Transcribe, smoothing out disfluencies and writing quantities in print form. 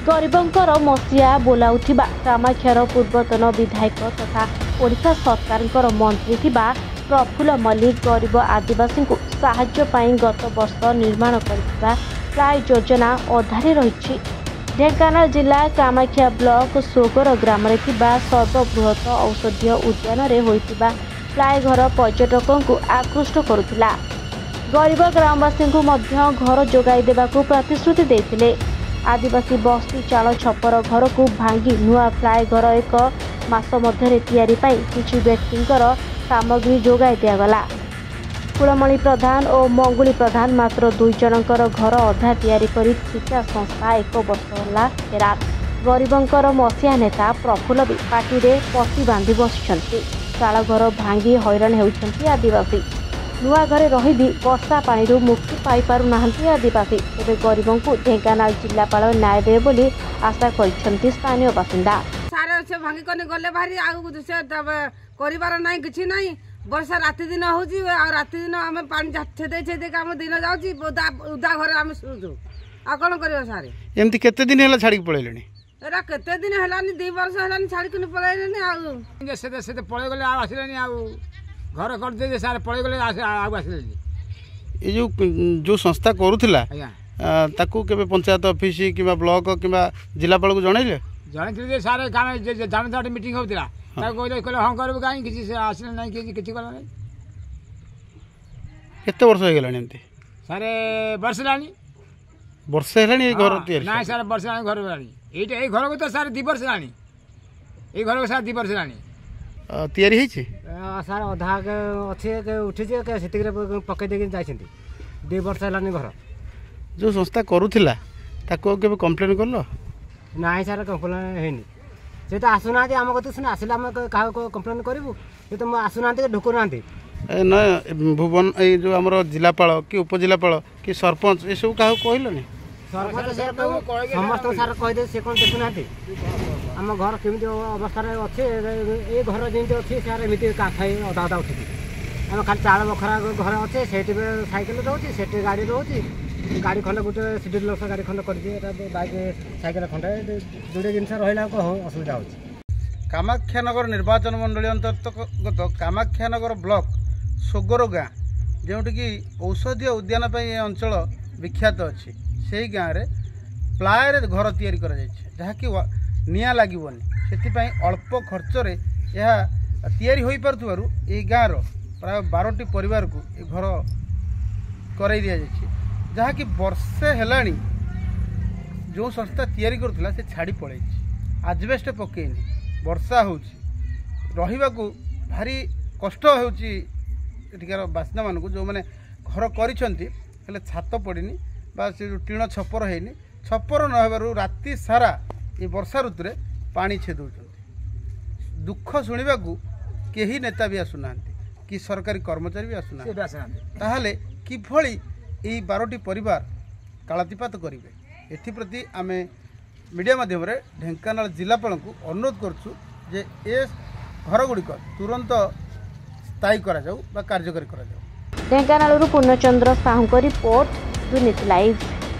ଗରିବଙ୍କର ମସିହା ବୋଲାଉଥିବା କାମାକ୍ଷାର ପୂର୍ବତନ ବିଧାୟକ ତଥା ଓଡ଼ିଶା ସରକାରଙ୍କର ମନ୍ତ୍ରୀ ଥିବା ପ୍ରଫୁଲ୍ଲ ମଲ୍ଲିକ ଗରିବ ଆଦିବାସୀଙ୍କୁ ସାହାଯ୍ୟ ପାଇଁ ଗତ ବର୍ଷ ନିର୍ମାଣ କରିଥିବା ପ୍ଲାଏ ଯୋଜନା ଅଧାରେ ରହିଛି। ଢେଙ୍କାନାଳ ଜିଲ୍ଲା କାମାକ୍ଷା ବ୍ଲକ ସୋଗର ଗ୍ରାମରେ ଥିବା ସର୍ବବୃହତ ଔଷଧୀୟ ଉଦ୍ୟାନରେ ହୋଇଥିବା ପ୍ଲାଏ ଘର ପର୍ଯ୍ୟଟକଙ୍କୁ ଆକୃଷ୍ଟ କରୁଥିଲା। ଗରିବ ଗ୍ରାମବାସୀଙ୍କୁ ମଧ୍ୟ ଘର ଯୋଗାଇ ଦେବାକୁ ପ୍ରତିଶ୍ରୁତି ଦେଇଥିଲେ। ଆଦିବାସୀ ବସ୍ତି ଚାଳ ଛପର ଘରକୁ ଭାଙ୍ଗି ନୂଆ ଫ୍ଲାଏ ଘର ଏକ ମାସ ମଧ୍ୟରେ ତିଆରି ପାଇଁ କିଛି ବ୍ୟକ୍ତିଙ୍କର ସାମଗ୍ରୀ ଯୋଗାଇ ଦିଆଗଲା। କୁଳମଣି ପ୍ରଧାନ ଓ ମଙ୍ଗୁଳି ପ୍ରଧାନ ମାତ୍ର 2 ଜଣଙ୍କର ଘର ଅଧା ତିଆରି କରି ଠିକା ସଂସ୍ଥା 1 ବର୍ଷ ହେଲା ଫେରାର। ଗରିବଙ୍କର ମସିହା ନେତା ପ୍ରଫୁଲ୍ଲ ବି ପାଟିରେ ପଟି ବାନ୍ଧି ବସିଛନ୍ତି। ଚାଳ ଘର ଭାଙ୍ଗି ହଇରାଣ ହେଉଛନ୍ତି ଆଦିବାସୀ। ନୂଆ ଘରେ ରହି ବି ବର୍ଷା ପାଣିରୁ ମୁକ୍ତି ପାଇପାରୁନାହାନ୍ତି ଆଦିବାସୀ। ତେବେ ଗରିବଙ୍କୁ ଢେଙ୍କାନାଳ ଜିଲ୍ଲାପାଳ ନ୍ୟାୟ ଦେବେ ବୋଲି ଆଶା କରିଛନ୍ତି ସ୍ଥାନୀୟ ବାସିନ୍ଦା। ସାର ସେ ଭାଙ୍ଗିକନି ଗଲେ ଭାରି, ଆଉ ସେ କରିବାର ନାହିଁ, କିଛି ନାହିଁ। ବର୍ଷା ରାତି ଦିନ ହେଉଛି, ଆଉ ରାତି ଦିନ ଆମେ ପାଣି ଛେଦେଇ ଛେଦେଇକି ଆମ ଦିନ ଯାଉଛି। ଓଦା ଓଦା ଘରେ ଆମେ ଶୋଉଛୁ, ଆଉ କ'ଣ କରିବ ସାର୍? ଏମିତି କେତେ ଦିନ ହେଲା ଛାଡ଼ିକି ପଳେଇଲେଣି? ଏରା କେତେ ଦିନ ହେଲାନି, 2 ବର୍ଷ ହେଲାନି ଛାଡ଼ିକିନି ପଳେଇଲେଣି। ଆଉ ସେ ପଳେଇଗଲେ, ଆଉ ଆସିଲେନି। ଆଉ ଘର କରିଦେଇ ସାର୍ ପଳେଇଗଲେ, ଆଉ ଆସିଲେନି। ଏ ଯେଉଁ ସଂସ୍ଥା କରୁଥିଲା ତାକୁ କେବେ ପଞ୍ଚାୟତ ଅଫିସ କିମ୍ବା ବ୍ଲକ କିମ୍ବା ଜିଲ୍ଲାପାଳକୁ ଜଣେଇଲେ? ଜଣେଇଥିଲି ଯେ ସାର୍, ଜାଣେ ଗୋଟେ ମିଟିଂ ହେଉଥିଲା, ତାକୁ କହିଲେ, କହିଲେ ହଁ କରିବୁ। କାହିଁ କିଛି ସେ ଆସିଲେ ନାହିଁ, କିଛି କିଛି କଲା ନାହିଁ। କେତେ ବର୍ଷ ହେଇଗଲାଣି ଏମିତି ସାର୍? ବର୍ଷ ହେଲାଣି। ବର୍ଷେ ହେଲାଣି ଏଇ ଘର ତିଆରି? ନାଇଁ ସାର୍, ବର୍ଷ ହେଲାଣି ଘର ହେଲାଣି। ଏଇଟା ଏଇ ଘରକୁ ତ ସାର୍ 2 ବର୍ଷ ହେଲାଣି। ଏଇ ଘରକୁ ସାର୍ 2 ବର୍ଷ ହେଲାଣି ତିଆରି ହେଇଛି। ସାର୍ ଅଧା ଅଛି, ଉଠିଛି, ସେତିକିରେ ପକେଇ ଦେଇକି ଯାଇଛନ୍ତି। 2 ବର୍ଷ ହେଲାଣି ଘର। ଯେଉଁ ସଂସ୍ଥା କରୁଥିଲା ତାକୁ ଆଉ କେବେ କମ୍ପ୍ଲେନ୍ କଲ? ନାଇଁ ସାର୍, କମ୍ପ୍ଲେନ୍ ହେଇନି। ସେ ତ ଆସୁନାହାନ୍ତି ଆମ କତିକି, ସିନା ଆସିଲେ ଆମେ କାହାକୁ କମ୍ପ୍ଲେନ୍ କରିବୁ। ସେ ତ ଆସୁନାହାନ୍ତି, ଢୁକୁନାହାନ୍ତି। ନା ଭୁବନ ଏଇ ଯେଉଁ ଆମର ଜିଲ୍ଲାପାଳ କି ଉପଜିଲ୍ଲାପାଳ କି ସରପଞ୍ଚ ଏସବୁ କାହାକୁ କହିଲନି? ସରପଞ୍ଚ ସମସ୍ତଙ୍କୁ ସାର୍ କହିଦେ, ସେ କ'ଣ ଦେଖୁନାହାନ୍ତି ଆମ ଘର କେମିତି ଅବସ୍ଥାରେ ଅଛି? ଏ ଘର ଯେମିତି ଅଛି ସାର୍, ଏମିତି କାନ୍ଥ ଅଧା ଅଧା ଉଠିଛି। ଆମେ ଖାଲି ଚାଳ ବଖରା ଘରେ ଅଛି, ସେଇଠି ବି ସାଇକେଲ ରହୁଛି, ସେଠି ଗାଡ଼ି ରହୁଛି। ଗାଡ଼ି ଖଣ୍ଡେ ଗୋଟେ ସିଟି ଲକ୍ଷ ଗାଡ଼ି ଖଣ୍ଡେ କରିଛି, ଏଟା ବାଇକ୍ ସାଇକେଲ ଖଣ୍ଡେ ଯୋଡ଼ିଏ ଜିନିଷ ରହିଲା ଅସୁବିଧା ହେଉଛି। କାମାକ୍ଷାନଗର ନିର୍ବାଚନ ମଣ୍ଡଳୀ ଅନ୍ତର୍ଗତ କାମାକ୍ଷାନଗର ବ୍ଲକ ସୋଗର ଗାଁ, ଯେଉଁଠିକି ଔଷଧୀୟ ଉଦ୍ୟାନ ପାଇଁ ଏ ଅଞ୍ଚଳ ବିଖ୍ୟାତ ଅଛି, ସେହି ଗାଁରେ ପ୍ଲାଏରେ ଘର ତିଆରି କରାଯାଇଛି, ଯାହାକି ନିଆଁ ଲାଗିବନି। ସେଥିପାଇଁ ଅଳ୍ପ ଖର୍ଚ୍ଚରେ ଏହା ତିଆରି ହୋଇପାରୁଥିବାରୁ ଏହି ଗାଁର ପ୍ରାୟ 12ଟି ପରିବାରକୁ ଏ ଘର କରାଇ ଦିଆଯାଇଛି, ଯାହାକି ବର୍ଷେ ହେଲାଣି ଯେଉଁ ସଂସ୍ଥା ତିଆରି କରୁଥିଲା ସେ ଛାଡ଼ି ପଳେଇଛି, ଆଜବେଷ୍ଟ ପକେଇନି। ବର୍ଷା ହେଉଛି, ରହିବାକୁ ଭାରି କଷ୍ଟ ହେଉଛି ଏଠିକାର ବାସିନ୍ଦାମାନଙ୍କୁ। ଯେଉଁମାନେ ଘର କରିଛନ୍ତି ହେଲେ ଛାତ ପଡ଼ିନି ବା ସେ ଯେଉଁ ଟିଣ ଛପର ହେଇନି, ଛପର ନ ହେବାରୁ ରାତି ସାରା ଏ ବର୍ଷା ଋତୁରେ ପାଣି ଛେଦଉଛନ୍ତି। ଦୁଃଖ ଶୁଣିବାକୁ କେହି ନେତା ବି ଆସୁନାହାନ୍ତି କି ସରକାରୀ କର୍ମଚାରୀ ବି ଆସୁନାହାନ୍ତି। ତାହେଲେ କିଭଳି ଏଇ 12ଟି ପରିବାର କାଳାତିପାତ କରିବେ? ଏଥିପ୍ରତି ଆମେ ମିଡ଼ିଆ ମାଧ୍ୟମରେ ଢେଙ୍କାନାଳ ଜିଲ୍ଲାପାଳଙ୍କୁ ଅନୁରୋଧ କରୁଛୁ ଯେ ଏ ଘରଗୁଡ଼ିକ ତୁରନ୍ତ ସ୍ଥାୟୀ କରାଯାଉ ବା କାର୍ଯ୍ୟକାରୀ କରାଯାଉ। ଢେଙ୍କାନାଳରୁ ପୂର୍ଣ୍ଣଚନ୍ଦ୍ର ସାହୁଙ୍କ ରିପୋର୍ଟ, ଦୁର୍ନୀତି ଲାଇଭ୍।